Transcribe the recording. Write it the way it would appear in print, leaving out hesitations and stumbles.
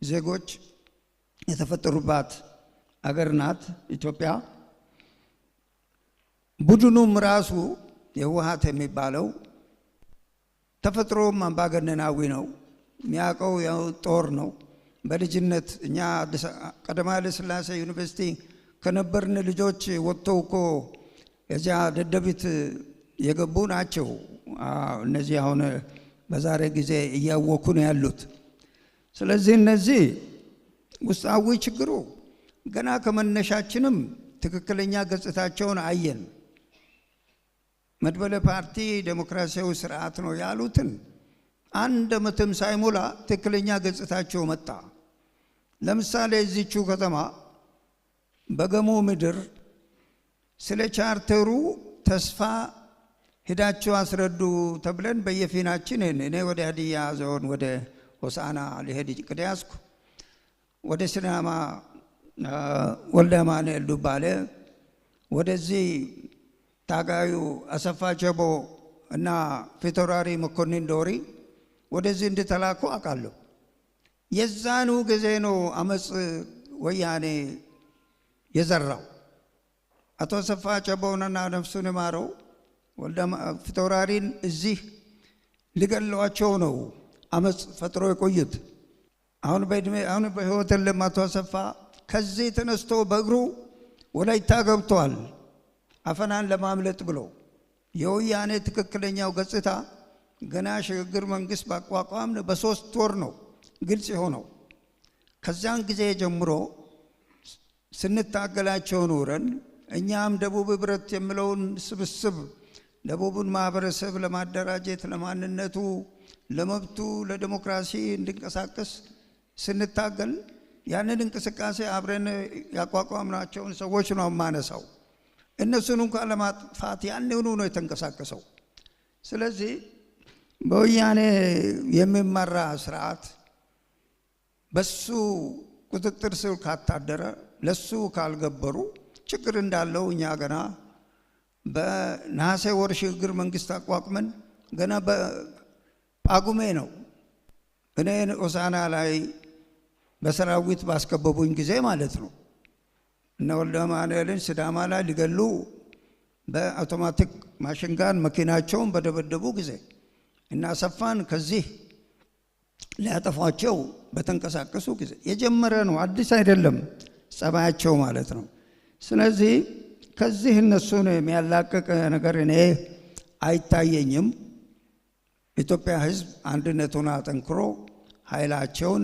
ዜጎች የተፈጠሩባት አገር ናት ኢትዮጵያ። ቡድኑም ራሱ የህወሓት የሚባለው ተፈጥሮም አምባገነናዊ ነው። የሚያውቀው ያው ጦር ነው። በልጅነት እኛ ቀዳማዊ ኃይለ ሥላሴ ዩኒቨርሲቲ ከነበርን ልጆች ወጥተው እኮ የዚያ ደደቢት የገቡ ናቸው። እነዚህ አሁን በዛሬ ጊዜ እያወኩ ነው ያሉት። ስለዚህ እነዚህ ውስጣዊ ችግሩ ገና ከመነሻችንም ትክክለኛ ገጽታቸውን አየን። መድበለ ፓርቲ ዴሞክራሲያዊ ስርዓት ነው ያሉትን አንድ ዓመትም ሳይሞላ ትክክለኛ ገጽታቸው መጣ። ለምሳሌ እዚቹ ከተማ በገሞ ምድር ስለ ቻርተሩ ተስፋ ሂዳችሁ አስረዱ ተብለን በየፊናችን እኔ ወደ ሀዲያ ዞን ወደ ሆሳና ሊሄድ እቅድ ያዝኩ። ወደ ሲዳማ ወልደ አማኑኤል ዱባለ፣ ወደዚህ ታጋዩ አሰፋ ቸቦ እና ፊታውራሪ መኮንን ዶሪ ወደዚህ እንድተላኩ አውቃለሁ። የዛኑ ጊዜ ነው አመፅ ወያኔ የዘራው። አቶ አሰፋ ቸቦንና ነፍሱን ይማረው ወልደ ፊታውራሪን እዚህ ሊገሏቸው ነው አመፅ ፈጥሮ የቆዩት። አሁን በእድሜ አሁን በህይወት የለም አቶ አሰፋ። ከዚህ ተነስቶ በእግሩ ወላይታ ገብቷል፣ አፈናን ለማምለጥ ብሎ። የወያኔ ትክክለኛው ገጽታ ገና ሽግግር መንግስት ባቋቋምን በ3 ወር ነው ግልጽ የሆነው። ከዚያን ጊዜ ጀምሮ ስንታገላቸው ኑረን እኛም ደቡብ ህብረት የሚለውን ስብስብ ደቡቡን ማህበረሰብ ለማደራጀት፣ ለማንነቱ፣ ለመብቱ፣ ለዲሞክራሲ እንዲንቀሳቀስ ስንታገል ያንን እንቅስቃሴ አብረን ያቋቋምናቸውን ሰዎች ነው የማነሳው። እነሱን እንኳን ለማጥፋት ያንኑ ነው የተንቀሳቀሰው። ስለዚህ በወያኔ የሚመራ ስርዓት በሱ ቁጥጥር ስር ካታደረ፣ ለሱ ካልገበሩ ችግር እንዳለው እኛ ገና በነሐሴ ወር ሽግግር መንግስት አቋቁመን ገና በጳጉሜ ነው እኔ ሆሳዕና ላይ በሰራዊት ባስከበቡኝ ጊዜ ማለት ነው። እነ ወልደ አማኑኤልን ሲዳማ ላይ ሊገሉ በ automatic machine gun መኪናቸውን በደበደቡ ጊዜ እና አሰፋን ከዚህ ሊያጠፏቸው በተንቀሳቀሱ ጊዜ የጀመረ ነው፣ አዲስ አይደለም ጸባያቸው ማለት ነው። ስለዚህ ከዚህ እነሱን የሚያላቅቅ ነገር እኔ አይታየኝም። ኢትዮጵያ ሕዝብ አንድነቱን አጠንክሮ ኃይላቸውን